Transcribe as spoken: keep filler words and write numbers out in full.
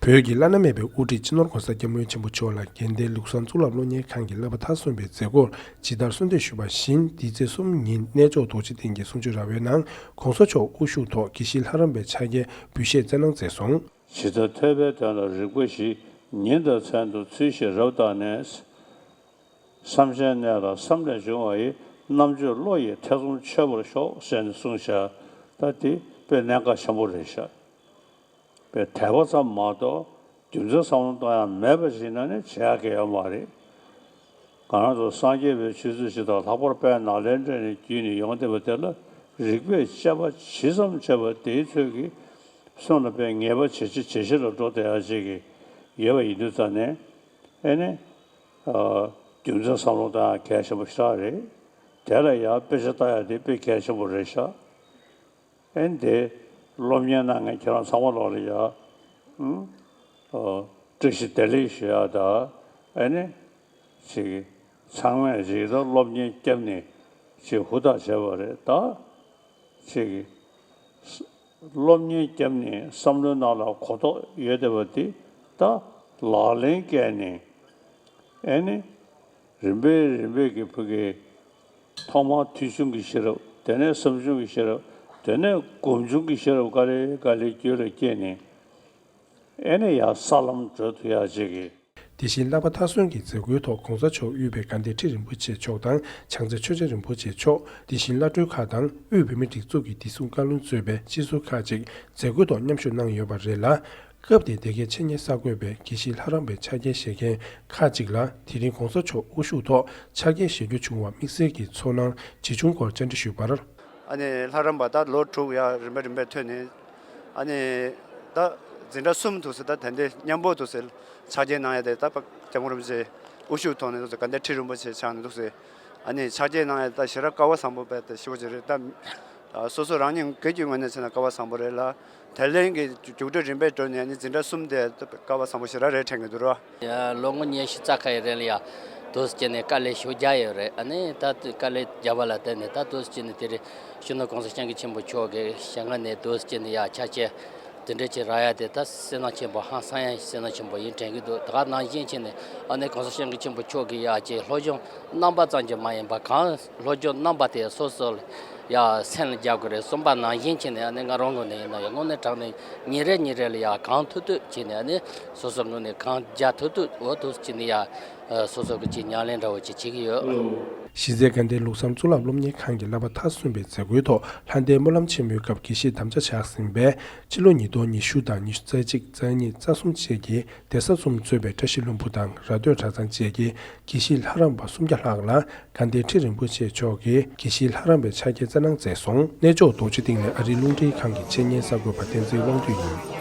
བོད་ཀྱི་བླ་ན་མེད་པའི་དབུ་ཁྲིད་སྤྱི་ནོར་༧གོང་ས་༧སྐྱབས་མགོན་ཆེན་པོ་མཆོག་ལ་དགེ་ལྡན་ལུགས་བཟང་གཙུག་ལག་སློབ་གཉེར་ཁང་གི་བསླབ་པ་མཐར་སོན་པའི་མཛད་སྒོར་ཇི་ལྟར་གསོལ་འདེབས་ཞུས་པ་བཞིན། འདི་ཚེས་གསུམ་ཉིན་གནས་མཆོག་རྡོ་རྗེ་གདན་གྱི་གསུང་ཆོས་ར་བའི་ནང་༧གོང་ས་མཆོག་དབུ་བཞུགས་ཐོག་དགེ་བཤེས་ལྷ་རམས་པའི་ཕྱག་འཁྱེར་འབུལ་བཞེས་སྩལ་གནང་མཛད་སོང་། ཇི་ལྟར་ཐོས་པའི་དོན་ལ་རིགས་པ་བཞི། ཉིན་དང་མཚན་དུ་ཚུལ་བཞིན་རབ་བརྟགས་ནས། བསམ་བྱའི་གནས་ལ་བསམ་ལས་བྱུང་བ་ཡི། རྣམ་དཔྱོད་བློ་ཡིས་ཐེ་ཚོམ་ཆོད་པར་ཤོག་ཟེར་ནས་གསུངས་བཞག་ད་འདི་དཔེ་གནད་འགག་ཆེན་པོ་རེད་ཤག་དཔེ་དད་པ་ཙམ་མ་གཏོགས་རྒྱུ་མཚན་བསམ་བློ་གཏོང་ཡ་མེད་པ་ཞིག་ན་ནི་བྱེད་ཡ་གི་ཡོད་མ་རེད། ང་རང་ཚོ་སངས་རྒྱས་པའི་ཆོས་ཚུལ་ཞིག་དང་ལྷག་པར་དཔལ་ནཱ་ལེནྡྲ་ནས་བརྒྱུད་ནས་ཡོང་བསྡད་པ་དེ་ལ་རིགས་པས་དཔྱད་པ་ཇི་ཙམ་བྱས་པ་དེའི་ཚོད་ཀྱིས་སེམས་ལ་དཔེ་ངེས་པ་ཇེ་ཆེ་ཇེ་ཆེ་ལ་འགྲོ་བསྡད་ཡ་ཅིག་གི་ཡོད་པ་ཡིན་དུས་ཙང་ནས་ཨེ་ནི། རྒྱུ་མཚན་བསམ་བློ་གཏོང་ཡ་གལ་ཆེན་པོ་ཞེ་དྲག་རེད། དེ་ལ་ཡང་དཔེ་ཆ་ལྟ་ཡ་དེ་དཔེ་གལ་ཆེན་པོ་རེད་ཤག་ཨེ་ནི་དེ་སློབ་གཉེར་གནང་མཁན་ཁྱེད་རང་ཚང་མ་ལོག་ལ་ཡ། ཨུ། བཀྲ་ཤིས་བདེ་ལེགས་ཞུ་ཡ་ད་ཨེ་ནི། ཅིག་ཚང་མས་ཅིག་ད་སློབ་གཉེར་བརྒྱབ་ནས་ཅིག་ཧུར་ཐག་བྱས་པ་རེད་ད། ཅིག་སློབ་གཉེར་བརྒྱབ་ནས་བསམ་བློའི་ནང་ལ་གོ་རྟོགས་ཡོད་བསྡད་པ་འདི་ད་ལག་ལེན་བཀལ་ནས་ཨེ་ནི་རིམ་པས་རིམ་པས་ཀྱི་བུ་གའི་ཐོག་མར་ཐོས་བྱུང་གི་ཤེས་རབ། དེ་ནས་བསམ་བྱུང་གི་ཤེས་རབ། དེ་ནས་སྒོམ་བྱུང་གི་ཤེས་རབ་ག་ལེ་ག་ལེ་རྒྱུད་ལ་སྐྱེས་ནས་ཨེ་ནི་ཡང་ས་ལམ་བགྲོད་ཐུབ་ཡ་ཅིག་གི་དེ་བཞིན་བསླབ་པ་མཐར་སོན་གྱི་མཛད་སྒོའི་ཐོག་༧གོང་ས་མཆོག་དབུས་པའི་དགའ་ལྡན་ཁྲི་རིན་པོ་ཆེ་མཆོག་དང་བྱང་རྩེ་ཆོས་རྗེ་རིན་པོ་ཆེ་མཆོག་དེ་བཞིན་བླ་སྤྲུལ་ཁག་དང་དབུས་བོད་མིའི་སྒྲིག་འཛུགས་ཀྱི་བདེ་སྲུང་བཀའ་བློན་གཙོས་པའི་སྤྱི་ཟུར་ཁག་ཅིག་མཛད་སྒོའི་ཐོག་མཉམ་ཞུགས་གནང་ཡོད་པ་རེད་ལ། སྐབས་དེའི་དེ་གའི་འཆད་ཉན་གསར་འགོད་པས་དགེ་བཤེས་ལྷ་རམས་པའི་ཕྱག་འཁྱེར་བཞེས་མཁན་ཁག་ཅིག་ལ་དེ་རིང་༧གོང་ས་མཆོག་དབུ་བཞུགས་ཐོག་ཕྱག་འཁྱེར་བཞེས་རྒྱུ་བྱུང་བ་དམིགས་བསལ་གྱི་ཚོར་སྣང་ཇི་བྱུང་སྐོར་བཅར་འདྲི་ཞུས་པར། ཨ་ནི་ལྷ་རམས་པ་ད་ལོ་དྲུག་ཡར་རིམ་པས་རིམ་པས་ཐོན་ནས། ཨ་ནི་ད་འཛིན་གྲྭ་གསུམ་འདུག་ཟེར། ད་དེ་འདྲའི་མཉམ་པོ་འདུག་ཟེར། ཕྱག་འཁྱེར་གནང་ཡ་དེ་ད་སྐྱབས་མགོན་རིན་པོ་ཆེ་དབུ་བཞུགས་ཐོག་ནས་འདུག་ཟེར། དགའ་ལྡན་ཁྲི་རིན་པོ་ཆེ་ཕྱག་ནས་འདུག་ཟེར། ཨ་ནི་ཕྱག་འཁྱེར་གནང་ཡ་ད་ཞེ་དྲག་སྐལ་བ་བཟང་པོ་དཔེ་དེ་ཞེ་པོ་ཅིག་རེད། ད་སོ་སོ་རང་ཉིད་སྒེར་གྱི་ངོས་ནས་བྱས་ན་སྐལ་བ་བཟང་པོ་རེད་ལ། དེ་ལན་གྱི་རྒྱུགས་སྤྲོད་རིམ་པས་བགྲོད་ནས་ཨ་ནི་འཛིན་གྲྭ་གསུམ་དེ་སྐལ་བ་བཟང་པོ་ཞེ་དྲག་རེད་དྲན་གྱི་འདུག་ར། ཡ་ལོ་ངོ་ཉི་ཤུ་རྩ་ཁ་ཡི་རིང་ལ་ཡ་འདུག་སེ་བྱས་ནས་དཀའ་ལས་ཞེ་པོ་རྒྱག་ཡོད་རེད། ཨ་ནི་ད་དཀའ་ལས་བརྒྱབ་པ་ལ་བརྟེན་ནས་ད་འདུག་སེ་བྱས་ནས་དེ་རིང་སྤྱི་ནོར་༧གོང་ས་༧སྐྱབས་མགོན་ཆེན་པོ་མཆོག་གི་ཞལ་སྔ་ནས་འདུག་སེ་བྱས་ནས་ཡ་ཕྱག་འཁྱེར་དེ་འདྲ་ཅིག་རག་ཡ་དེ་ད་བསོད་ནམས་ཆེན་པོ་ཧང་སང་ཡ་བསོད་ནམས་ཆེན་པོ་ཡིན་དྲན་གྱི་འདུག་ད་ག་ནང་བཞིན་བྱས་ནས་ཨ་ནི་༧གོང་ས་༧སྐྱབས་མགོན་ཆེན་པོ་མཆོག་གི་ཡ་ཅིག་སློབ་སྦྱོང་རྣམ་པ་ཙམ་གྱིས་མ་ཡིན་པ་གང་སློབ་སྦྱོང་རྣམ་པ་དེ་སོ་སོ་ལ་ཡ་སེམས་ལ་རྒྱག་དགོས་རེད། གསུངས་པ་ནང་བཞིན་བྱས་ནས་ཨ་ནི་ང་རང་ངོས་ནས་ཡིན་ན་ཡང་དངོས་གནས་དྲང་གནས་ཉིན་རེ་ཉིན་རེ་ལ་ཡ་གང་ཐུབ་ཐུབ་བྱས་ནས་ཨ་ནི་སོ་སོ་ངོས་ནས་གང་རྒྱག་ཐུབ་ཐུབ་འོ་ཐུབ་བྱས་ནས་ཡ་སོ་སོ་གི་ཅིག་ཉམས་ལེན་འདྲ་བོ་ཅིག་བྱེད་ཀྱི་ཡོད། གཞི་རྩའི་དགའ་ལྡན་ལུགས་བཟང་གཙུག་ལག་སློབ་གཉེར་ཁང་གི་བསླབ་པ་མཐར་སོན་པའི་མཛད་སྒོའི་ཐོག་ལྷ་ལྡན་སྨོན་ལམ་ཆེན་མོའི་སྐབས་དགེ་བཤེས་དམ་བཅའ་བཞག་ཟིན་པས་ཕྱི་ལོ་ཉིས་སྟོང་ཉི་ཤུ་དང་ཉི་ཤུ་རྩ་གཅིག་རྩ་གཉིས་རྩ་གསུམ་བཅས་ཀྱི་གདན་ས་གསུམ་གཙོས་པའི་བཀྲ་ཤིས་ལྷུན་པོ་དང་ར་སྟོད་གྲྭ་ཚང་བཅས་ཀྱི་དགེ་བཤེས་ལྷ་རམས་པ་སུམ་བརྒྱ་ལྷག་ལ་དགའ་ལྡན་ཁྲི་རིན་པོ་ཆེ་མཆོག་གིས་དགེ་བཤེས་ལྷ་རམས་པའི་ཕྱག་འཁྱེར་སྩལ་གནང་མཛད་སོང་། གནས་མཆོག་རྡོ་རྗེ་གདན་ནས་ཨ་རིའི་རླུང་འཕྲིན་ཁང་གི་འཆད་ཉན་གསར་འགོད་པ་བསྟན་འཛིན་དབང་འདུས་ཡིན།